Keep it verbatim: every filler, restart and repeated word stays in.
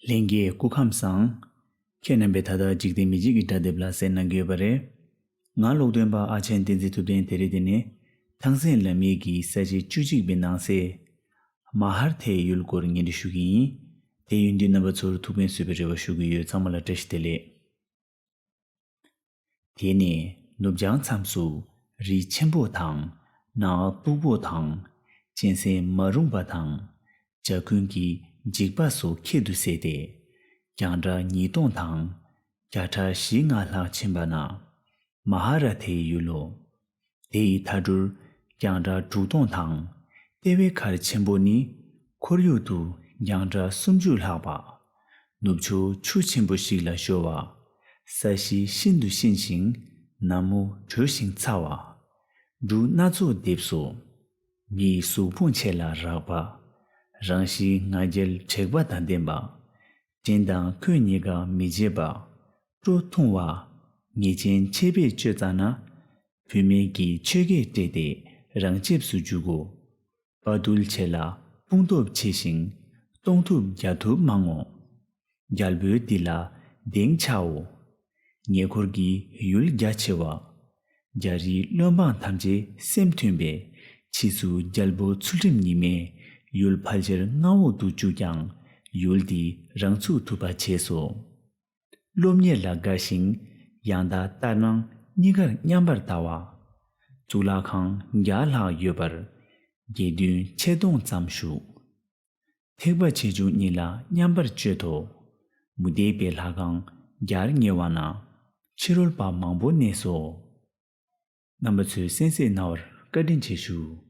ལྷན་རྒྱས་སྐུ་ཁམས་བཟང་། ཁྱེད་རྣམ་པས་ད་ལྟ་འཇིག་རྟེན་མི་ཆོས་ཀྱི་སྒྲ་དེབ་ལ་གསན་གནང་གི་ཡོད་པ་རེད། ང་ཀློག་འདོན་པ་ཨ་ཆེན་བསྟན་འཛིན་ཐུབ་བསྟན། དེ་རིང་འདི་ནི་ཐང་སན་ལམ་ཡིག་གི་ས་བཅད་བཅུ་གཅིག་པའི་ནང་གསེས། མ་ཧར་ཐའི་ཡུལ་སྐོར་སྙན་སྒྲོན་ཞུ་གི་ཡིན། དེ་ཡིན་དུས་རྣམ་པ་ཚོར་ཐུགས་ཕན་གསོས་པའི་རེ་བ་ཞུ་གི་ཡོད། ཚང་མ་ལ་བཀྲ་ཤིས་བདེ་ལེགས། དེ་ནས་ནུབ་བྱང་མཚམས་སུ་རི་ཆེན་པོ་དང་། ནགས་སྟུག་པོ་དང་། གཅན་གཟན་མ་རུངས་པ་དང་། བྱ་རྐུན་གྱི་འཇིགས་པ་སོགས་ཁྱད་དུ་བསད་དེ། རྒྱང་གྲགས་ཉིས་སྟོང་དང་། བརྒྱ་ཕྲག་བཞི་ལྔ་ལྷག་ཕྱིན་པ་ན། མ་ཧ་ར་ཐའི་ཡུལ་ལོ། དེ་ཡི་མཐའ་འབྲུར་རྒྱང་གྲགས་དྲུག་སྟོང་དང་། ལྟེ་བའི་མཁར་ཆེན་པོ་ནི་ཁོར་ཡུག་ཏུ་རྒྱང་གྲགས་སུམ་ཅུ་ལྷག་པ། ནུབ་ཕྱོགས་ཆུ་ཆེན་པོ་ཞིག་ལ་ཤོར་བ། ས་གཞི་ཤིན་ཏུ་གཤིན་ཞིང་། ནག་མོ་དྲོས་ཤིང་ཚ་བ། འབྲུ་སྣ་ཚོགས་འདེབས་སོ། མིའི་གཟུགས་ཕུང་ཆེ་ལ་རགས་པ། རང་བཞིན་ང་རྒྱལ་དྲེགས་པ་དང་ལྡན་པ། བྲན་དང་ཁོས་ཉེས་དགའ་མི་བྱེད་པ། སྤྲོ་ཐུང་བ། ཉེས་ཅན་ཆད་པས་གཅོད་ཙ་ན། བུད་མེད་ཀྱི་ཆོས་སྐད་སྤྲད་དེ་རང་ཆབས་སུ་འཇུག་གོ། དཔའ་རྟུལ་ཆེ་ལ་དཔུང་སྟོབས་ཆེ་ཞིང་། གཏོང་ཐུབ་རྒྱག་ཐུབ་མང་ངོ་། རྒྱལ་པོའི་འདི་ལ་གདེང་ཆའོ། ཉེ་འཁོར་གྱི་ཡུལ་རྒྱ་ཆེ་བ། རྒྱ་རིའི་བློན་འབངས་ཐམས་ཅད་སེམས་མཐུན་པས། ཕྱིས་སུ་རྒྱལ་པོ་ཚུལ་ཁྲིམས་ཉི་མས་ཡུལ་ཕལ་ཆེར་མངའ་འོག་ཏུ་བཅུག་ཀྱང་། ཡུལ་འདི་རང་ཚུགས་ཐུབ་པ་བྱས་སོ། སློབ་གཉེར་ལ་དགའ་ཞིང་། ཡང་དག་ལྟར་སྣང་གཉིས་ཀར་མཉམ་པར་ལྟ་བ། གཙུག་ལག་ཁང་བརྒྱ་ལྷག་ཡོད་པར། དགེ་འདུན་ཆེ་མཐོང་ཙམ་བཞུགས། ཐེག་པ་ཆེ་ཆུང་གཉིས་ལ་མཉམ་པར་སྤྱོད་དོ། མུ་སྟེགས་པའི་ལྷ་ཁང་བརྒྱར་ཉེ་བ་ན། ཕྱི་རོལ་པ་མང་པོ་གནས་སོ། རྣམ་པ་ཚོས་གསན་གཟིགས་གནང་བར་བཀའ་དྲིན་ཆེ་ཞུ།